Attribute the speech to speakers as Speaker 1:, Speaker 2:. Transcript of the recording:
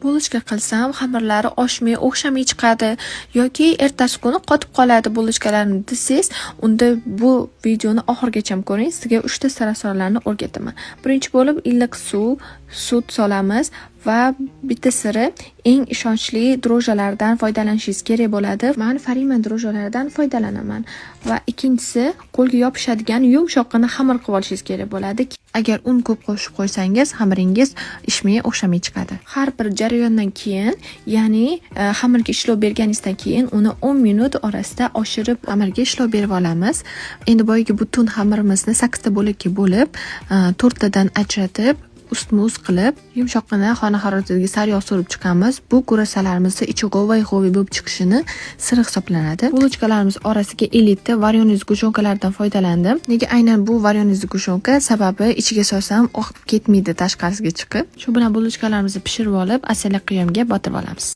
Speaker 1: Булочка qilsam, xamirlari oshmay, o'xshamay chiqadi yoki ertasi kuni qotib qoladi булочка larim desangiz, unda bu videoni oxirigacha ko'ring. Sizga 3 ta sir asrorlarni o'rgataman. Birinchi bo'lib iliq suv, sut solamiz va bitta siri, eng ishonchli дрожжи lardan foydalanishingiz kerak bo'ladi. Man Farima дрожжи laridan foydalanaman. Va ikkinchisi, qo'lga yopishadigan yumshoqqina xamir qilib olishingiz kerak bo'ladi. Agar un ko'p qo'shib qo'ysangiz, xamiringiz ishmay, o'xshamay chiqadi. Har bir jarayondan keyin, ya'ni xamirga ishlov berganingizdan keyin uni 10 minut orasida oshirib xamirga ishlov berib olamiz. Endi boyagi butun xamirimizni 8 ta bo'lakka bo'lib, to'rttadan ajratib, ustma-ust qilib, yumshoqqina xona haroratidagi sariyog' surib chiqamiz. Bu kurasalarimizni ichi g'ovay-g'ovay bo'lib chiqishini siri hisoblanadi. Булочка larimiz orasiga Elite варёный сгущёнка lardan foydalandim. Nega aynan bu варёный сгущёнка? Sababi ichiga solsam oqib ketmaydi tashqarisiga chiqib. Shu bilan булочка larimizni pishirib olib, asali qiyomga botirib olamiz.